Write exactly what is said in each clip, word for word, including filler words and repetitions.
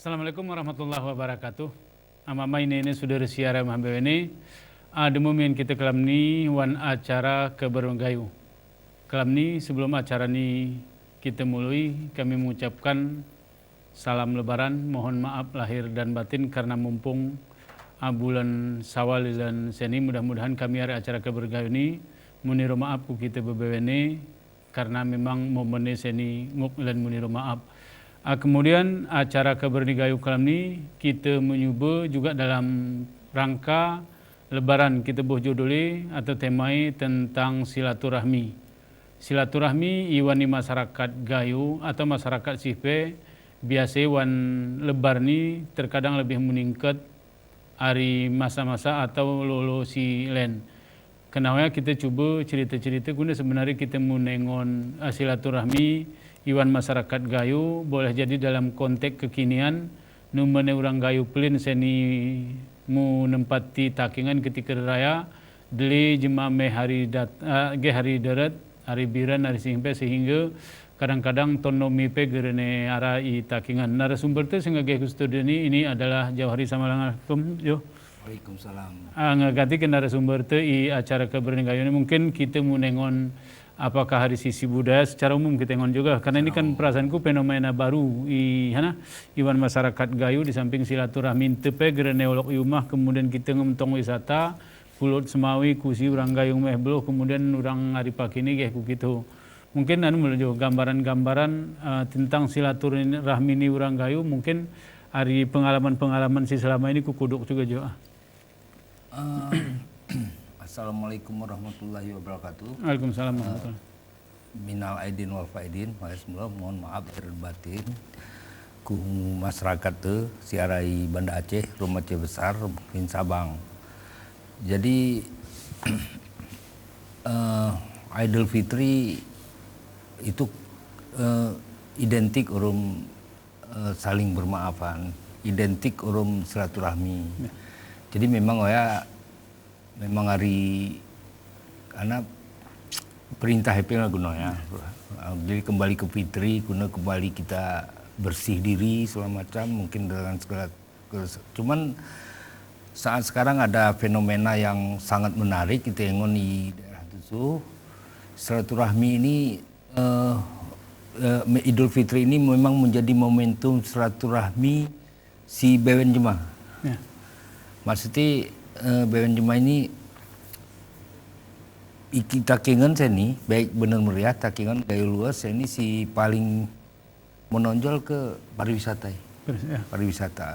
Assalamu alaikum warahmatullahi wabarakatuh. Amama ine-ine sudara siara mahambewene, a, demu mian kita kelamni wan acara Keber Gayu. Kelamni, sebelum acara ni kita mului, kami mengucapkan salam Lebaran, mohon maaf lahir dan batin karena mumpung, a, bulan Sawal ilan seni, mudah-mudahan kami ari acara Keber Gayu ni muniro maaf ku kita bebewene, karena memang momene seni nguk ilan muniro maaf. A, kemudian acara Keber Gayu kelamni kita menyuba juga dalam rangka Lebaran, kita boh judule atau temae tentang silaturahmi. Silaturahmi iwan i masarakat Gayo atau masarakat Sihpe, biasa iwan Lebar ni terkadang lebih meningkat ari masa-masa atau lolo si len. Kenawaya kita cuba cerita-cerita guna sebenarnya kita mu nengon, eh, silaturahmi iwan masarakat Gayo, boleh jadi dalam konteks kekinian, numene orang Gayo pelin seni mu nempati takingan ketika raya, deli jema me hari dat-, eh, ge hari deret, hari biran, hari Sihpe, sehingga kadang-kadang tono mipe gerene ara i takingan. Narasumber te sengge ku studio ni, ini adalah Jauhari Samalangakum, yo. Waalaikumsalam. Ah, ngegati ke narasumber te i acara Keber Gayu ni, mungkin kita mu nengon apakah hari sisi budaya secara umum kita nengon juga. Karena ini kan perasaanku fenomena baru i, hana, iwan masarakat Gayo di samping silaturahmi tepe gerene olok i umah, kemudian kita ngemtong wisata, Kulot Semawi, Kusi, orang Gayo meh beloh, kemudian orang ari pakini ge ku kita. Mungkin anu mula jo gambaran-gambaran, eh, tentang silaturahmi ni orang Gayo, mungkin ari pengalaman-pengalaman si selama ini ku kuduk juga jo. Eh, Assalamualaikum warahmatullahi wabarakatuh. Waalaikumsalam warahmatullahi. Minal aidin wal faidin, makanya semula mohon maaf lahir batin ku masyarakat te, siara i Banda Aceh, Rum Aceh Besar, mungkin Sabang. Jadi, eh, Idul Fitri itu, eh, identik urum, eh, saling bermaafan, identik urum silaturahmi. Ya. Jadi memang oya, memang ari, karena perintah itu lah guna ya. Jadi kembali ke fitri, guna kembali kita bersih diri segala macam, mungkin dengan segala Terus, cuman saat sekarang ada fenomena yang sangat menarik kita engon di daerah Tusu. Silaturahmi ini, eh, eh, me-, Idul Fitri ini memang menjadi momentum silaturahmi si bewen jema. Ya. Maksudnya, eh, bewen jema ini iki takengan seni, baik bener meriah, takengan Gayo Lues, seni si paling menonjol ke pariwisata, ya. Paris-, ya. Pariwisata.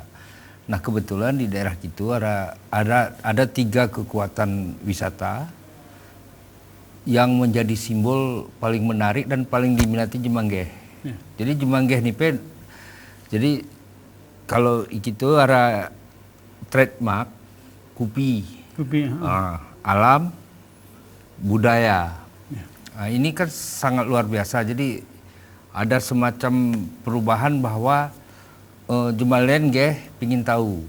Nah, kebetulan di daerah kita ada, ada, ada tiga kekuatan wisata yang menjadi simbol paling menarik dan paling diminati jema nggeh. Ya. Jadi jema nggeh nipe, jadi kalau kita ada trademark, kupi. Kupi, ha. Ah, alam, budaya. Ya. Ah, ini kan sangat luar biasa. Jadi, ada semacam perubahan bahwa, eh, jema len nggeh pingin tahu.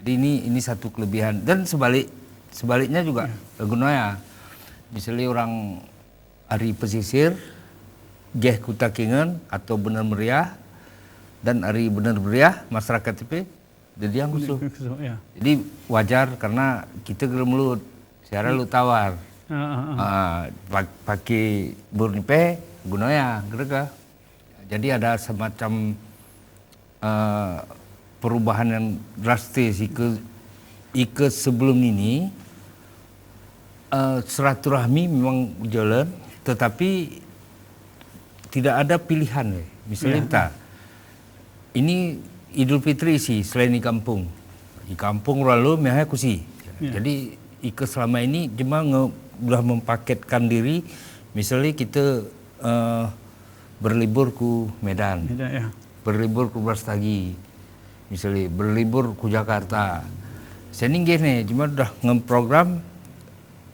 Jadi, ini, ini satu kelebihan. Dan sebalik, sebaliknya juga, ya, guna ya. Misalnya orang ari pesisir, nggeh ku takengan atau bener meriah, dan ari bener meriah, masyarakat tipe, Jadi yang khusus. Khusus, ya. Jadi wajar karena kita gelem lut, siara lut tawar. Ah, ah, ah. Ah, pak-, pake bur nipe, guna ya, gerega. Jadi ada semacam, eh, perubahan yang drastis. Ike, ike sebelum ini, eh, silaturahmi memang jalan, tetapi tidak ada pilihan, ya. Misalnya, ya, kita, ini Idul Fitri si, selain di kampung. Di kampung lalu misalnya kusi. Ya. Jadi, ike selama ini cuma nge-, udah mempaketkan diri, misalnya kita, eh, berlibur ku Medan. Medan, ya. Berlibur ku Brastagi. Misalnya, berlibur ku Jakarta. Seni nggeh ne, cuma udah ngeprogram,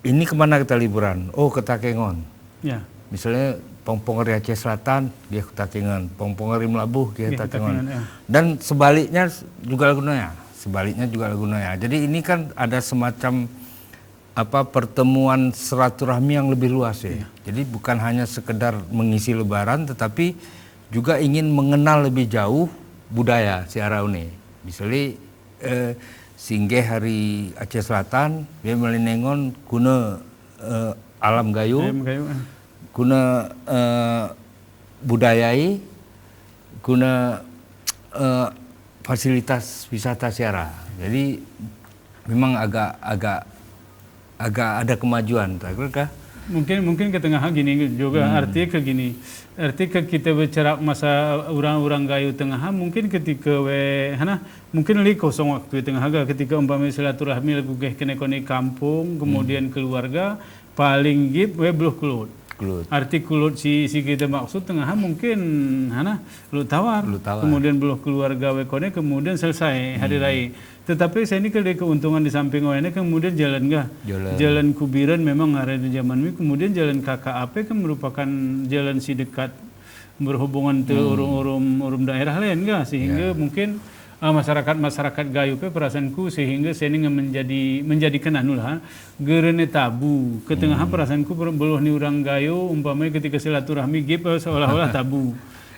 ini kemana kita liburan? Oh, ke Takengon. Ya. Misalnya, pongpong ari Aceh Selatan, nggeh ke Takengon. Pongpong ari Melabuh, nggeh ke Takengon. Nggeh ke Takengon, ya. Dan sebaliknya juga guna ya. Sebaliknya juga guna ya. Jadi ini kan ada semacam apa, pertemuan silaturahmi yang lebih luas, ya. Iya. Jadi bukan hanya sekedar mengisi Lebaran, tetapi juga ingin mengenal lebih jauh budaya si ara uni. Misalnya, eh, singgeh ari Aceh Selatan, beliau malinengon kuna, eh, alam gayo, Alam gayo, eh. kuna, eh, budaya i, kuna, eh, fasilitas wisata si ara. Jadi, memang agak, agak, agak ada kemajuan, tak kira kah? Mungkin, mungkin ke tengah gini juga, Hmm. arti ke gini, arti ke kita bicara masa orang-orang gayo tengah, mungkin ketika we, hana, mungkin lagi kosong waktu tengah ga, ketika umpama silaturahmi lagu geh kene kone kampung, kemudian Hmm. keluarga, paling gip we beluh kelut. Kelut. Arti kelut si, si kita maksud tengah mungkin, hana, Lu'u Tawar. Lu'u Tawar. Kemudian beluh keluarga we kone, kemudian selesai hari Hmm. raya. Tetapi seni ke dari keuntungan di samping we ne, kemudian jalan ga. Jalan. Jalan ku Biren memang ada di zaman mi, kemudian jalan K K A P kan merupakan jalan si dekat berhubungan te Hmm. urum-urum, urum daerah lain ga, sehingga Ya. mungkin, ah, masyarakat-masyarakat gayo pe perasaanku sehingga seni nge menjadi, menjadikan anu lah, gere ne tabu. Ke tengah Hmm. perasaanku per-, beluh ni orang gayo, umpamanya ketika silaturahmi gip, eh, seolah-olah tabu.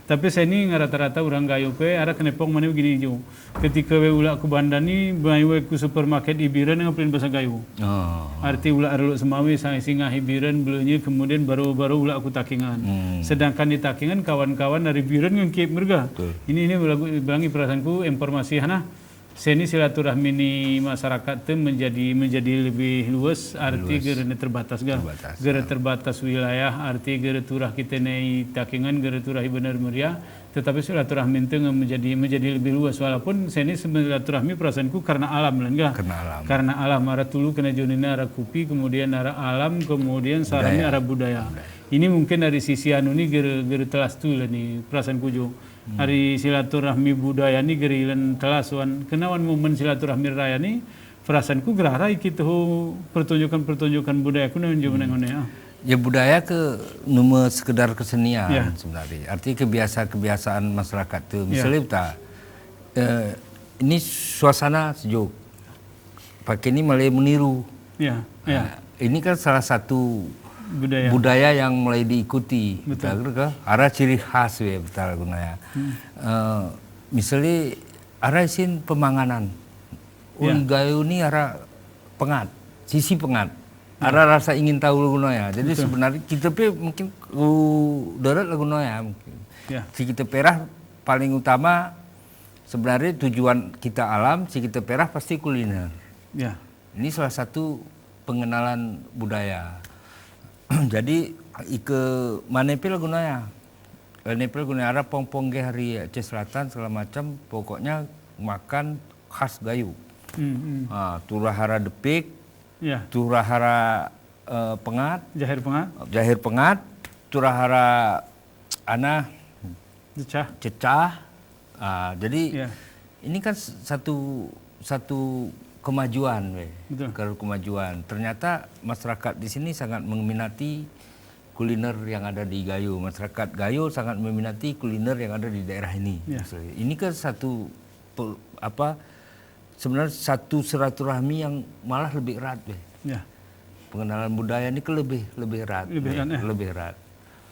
Tapi seni nge rata-rata orang gayo pe, ara kenepong mane begini jo. Ketika we ulak ku Banda ni, mai we ku supermarket i Biren nge pelin bahasa gayo. Oh. Arti ulak Reluk Semawi, sa-, singgah i Biren, belenya, kemudian baru, baru ulak ku Takengan. Hmm. Sedangkan di Takengan, kawan-kawan dari Biren nge kip mereka. Betul. Ini, ini lagu, bilangi perasaanku, informasi hana. Seni silaturahmi ni masyarakat te menjadi, menjadi lebih luas, arti Luas. gere ne terbatas ga. Terbatas, Gere ya. terbatas wilayah, arti gere turah kita ne i Takengan, gere turah i Bener Meriah. Tetapi silaturahmi te nge menjadi, menjadi lebih luas. Walaupun seni silaturahmi perasaanku karena alam lan ga. Karena alam. Karena alam, ara tulu kena jonina ara kupi, kemudian ara alam, kemudian sarami Budaya. ara budaya. Budaya. Ini mungkin dari sisi anu ni gere, gere telas tu lan ni perasaanku jo. Hmm. Ari silaturahmi budaya ni gere ilan telas wan. Kena wan momen silaturahmi raya ni, perasaanku gera-gera ikit ho pertunjukan-pertunjukan budaya ku ne menjo Hmm. menengone, ah. Ya, budaya ke numa sekedar kesenian Ya. sebenarnya. Arti kebiasa-kebiasaan masyarakat tu. Ya. Misalnya kita, eh, ini suasana sejuk. Pake ini mulai meniru. Ya, ya. Nah, ini kan salah satu Budaya. budaya yang mulai diikuti. Betul. Betul ke? Ara ciri khas ya, betul gunaya. Hmm. Eh, misalnya, ara isin pemanganan. Ya. Ui gayo ni ara pengat, sisi pengat. Ya. Ara rasa ingin tahu gunaya. Jadi Betul. sebenarnya kita pe mungkin ku darat lah gunaya mungkin. Ya. Si kita perah paling utama sebenarnya tujuan kita alam, si kita perah pasti kuliner. Ya. Ini salah satu pengenalan budaya. Jadi, ike mane pe lah gunaya. Mane pe lah gunaya, ara pong-pong geh hari Aceh Selatan, segala macam, pokoknya makan khas gayo. Hmm, hmm. Ha, turah ara depik, Ya. turah ara, eh, pengat, Jahir pengat. jahir pengat, turah ara ana Cecah. cecah. Ah, jadi Ya. ini kan s-, satu, satu kemajuan, we. Betul. Kalau kemajuan. Ternyata masyarakat di sini sangat meminati kuliner yang ada di Gayo. Masyarakat Gayo sangat meminati kuliner yang ada di daerah ini. Ya. Ini kan satu pe-, apa, sebenarnya satu silaturahmi yang malah lebih erat, we. Ya. Pengenalan budaya ini ke lebih, lebih erat, Lebih we. erat, ya. Lebih erat.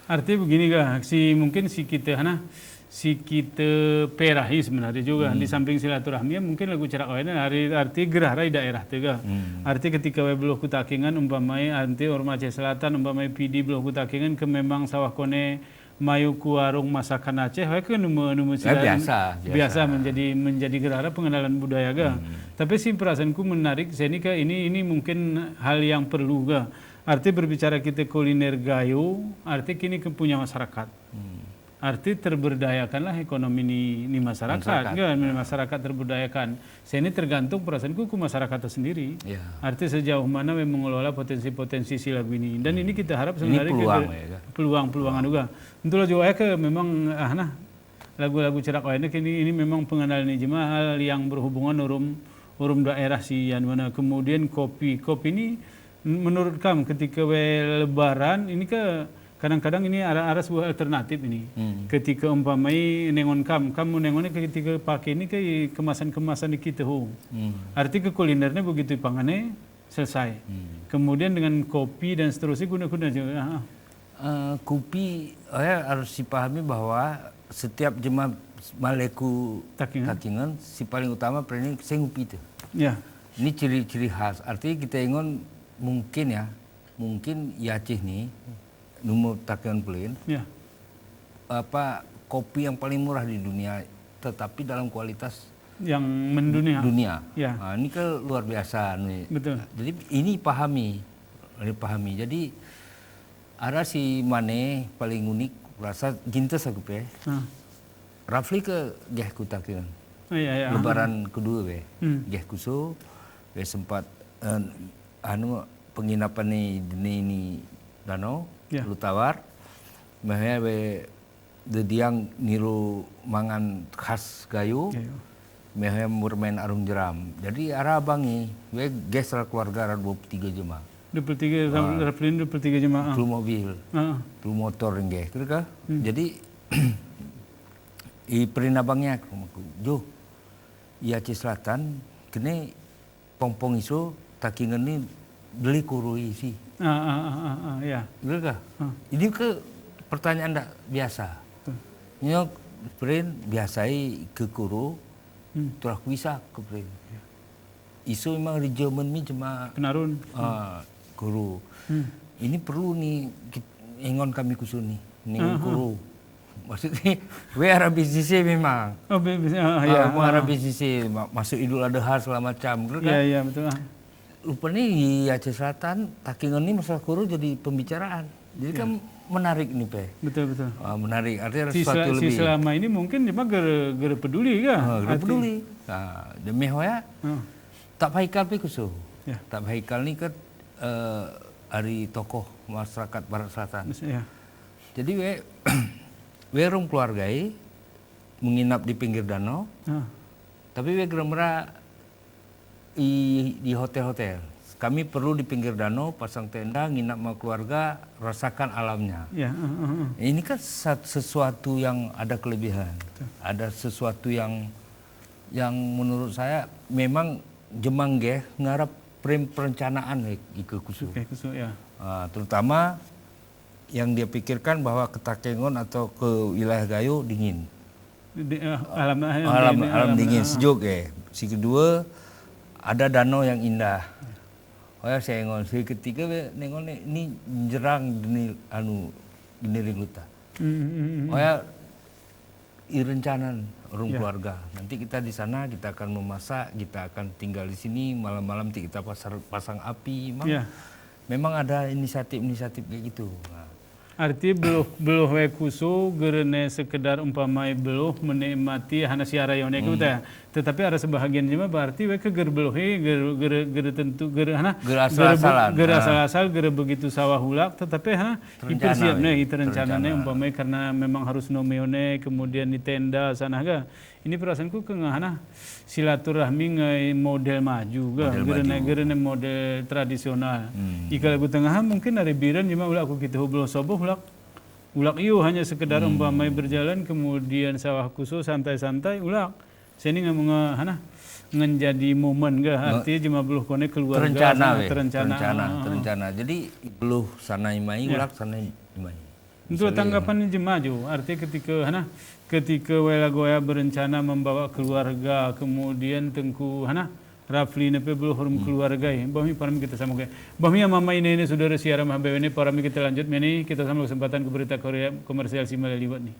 Arti begini ga, si, mungkin si kita, hana, si kita perahi sebenarnya juga, Hmm. di samping silaturahmi, ya, mungkin lagu cerak lain, hari, arti gerah rai daerah te ga. Hmm. Arti ketika we beluh ku Takengan, umpamai, arti orang Aceh Selatan, umpamai Pidi beluh ku Takengan, ke memang sawah kone mayu ku warung masakan Aceh, we ke nemu, nemu Ya, sila-, biasa, biasa. biasa menjadi, menjadi gerah rai pengenalan budaya ga. Hmm. Tapi si perasaanku menarik, seni ke ini, ini mungkin hal yang perlu ga. Arti berbicara kita kuliner Gayo, arti kini ke punya masyarakat. Hmm. Arti terberdayakanlah ekonomi ni, ni masyarakat, Masyarakat. kan? Ni masyarakat terberdayakan. Seni tergantung perasaanku ku masyarakat sendiri. Ya. Arti sejauh mana we mengelola potensi-potensi si lagu ini. Dan Hmm. ini kita harap Ini sebenarnya peluang, ke-, ya, kan? peluang-peluang anu ga. Itulah juga ke memang, ah, nah, lagu-lagu cerak lainnya kini ini memang pengenal ni jema hal yang berhubungan urum, urum daerah si anu mana. Kemudian kopi. Kopi ini Menurut kam, ketika we lebaran, ini ke kadang-kadang ini ara, ara sebuah alternatif ini. Hmm. Ketika umpamai nengon kam, kam menengonnya ketika pake ini ke kemasan-kemasan di kita ho. Hmm. Arti ke kulinernya begitu ipangannya selesai. Hmm. Kemudian dengan kopi dan seterusnya guna-guna juga. Ah, ah. Eh, kopi, eh, harus dipahami bahwa setiap jema Maleku Takingan. Takingan, si paling utama preni seng upi te. Ya. Ini ciri-ciri khas. Arti kita ingon mungkin ya, mungkin i Aceh ni, numo Takingan pulin. Ya. Apa, kopi yang paling murah di dunia, tetapi dalam kualitas yang mendunia. Dunia. Ya. Nah, ini kan luar biasa nih. Betul. Jadi ini pahami, ini pahami. Jadi Ara si mane paling unik, rasa gintes aku pe. Hmm. Rafli ke geh ku Takingan. Oh, iya, iya. Lebaran kedua be. Hmm. Geh ku so, be sempat, eh, anu, penginapan ni, ni, ni danau, ya. Lutawar. Mehea be de diang niru mangan khas Gayo. Gayo. Mehea bermain arung jeram. Jadi ara abang i, we geh sera keluarga ara dua puluh tiga jema. Dua puluh tiga, ah. Raflin dua puluh tiga jema, ah. Puluh mobil. Ah. Puluh motor nggih, kira ka? Hmm. Jadi, i prin abangnya, aku, "Jo, i Aceh Selatan, kene pongpong iso, Takingan ni deli kuru isi." Ah, ah, ah, ah, ah, ya. Kira ka? Ah. Ini ke pertanyaan ndak biasa. Hmm. Nyok prin biasa i ke kuru, hmm, terus bisa ke prin. Ya. Iso memang ri Jerman mi jema penarun. Ah, kuru. Hmm. Ini perlu ni kit-, engon kami kusu ni, ni, ah, kuru. Maksudnya, we ara bisnis memang. Oh, bi-, bisnis, ah, ah, ya, ah, ara bisnis, ma-, masuk Idul Adha segala macam, gitu kan? Ya, ya, betul, ah. Rupanya di Aceh Selatan, Takingan ini masalah kuru jadi pembicaraan. Jadi, ya, kan menarik nih, Pe. Betul, betul. Ah, menarik. Artinya ada sesuatu sel-, lebih. Si selama ini mungkin cuma gere, gere peduli, kan? Ah, gere peduli. Ah, demi hoya. Hmm. Tak pahikal pe kusu. Ya. Tak pahikal ni kan, eh, ari tokoh masyarakat Barat Selatan. Mas-, ya. Jadi we, we rung keluarga i menginap di pinggir danau. Ah. Tapi we geremera i, di hotel-hotel. Kami perlu di pinggir danau, pasang tenda, nginap sama keluarga, rasakan alamnya. Ya, ah, ah, ah. Ini kan sat-, sesuatu yang ada kelebihan. Betul. Ada sesuatu yang yang menurut saya memang jemang geh ngarap pre-, perencanaan i ke kusu. Oke, kusu, ya. Ah, terutama yang dia pikirkan bahwa ke Takengon atau ke wilayah Gayo dingin. Di, eh, alam, alam, alam dingin, sejuk, eh. Si kedua, ada danau yang indah. Oh ya, saya nengon. Si ketiga, be, nengon ni, ni jerang deni, anu, deni ring luta. Hmm, hmm, hmm, hmm. Oh ya, i rencana rung keluarga. Nanti kita di sana, kita akan memasak, kita akan tinggal di sini, malam-malam nanti kita pasar-, pasang api. Memang, memang ada inisiatif-inisiatif kayak gitu. Nah. Arti beluh, beluh we kusu, gere ne sekedar umpamai beluh menikmati hana siara yone ku ta. Tetapi ada sebahagian jema berarti we ke gere beluh i, gere, gere, gere tentu, gere hana, gere asal-asalan, gere asal-asal, gere begitu sawah ulak, tetapi hana, terencana, ipersiap ne, iterencana ne, umpamai karena memang harus nomeone, kemudian di tenda sana ga. Ini perasaanku ke ngahana silaturahmi ngai model maju ga, model gere ne, maju, gere ne model tradisional. Hmm. Ika lagu tengah mungkin ari biren jema ulak ku kite hu beluh soboh ulak, ulak iyo hanya sekedar umpamai berjalan, kemudian sawah kusu santai-santai ulak. Seni nge-, nge-, hana, ngenjadi momen ga, artinya jema beluh kone keluarga terencana, sana, we, terencana. Terencana, ah, terencana. Jadi beluh sana imai, ya, ulak sana imai. Untuk tanggapan jema jo, artinya ketika, hana, ketika we lagu ya berencana membawa keluarga, kemudian Tengku, hana, Rafli ne pe beluh rem keluarga, ya. Bahmi parami kita sama ke. Bahmi ama-ama ine-ine sodara siara mahabebe ne parami kita lanjut, meni kita sama kesempatan ke berita Korea komersial si mele liwat ni.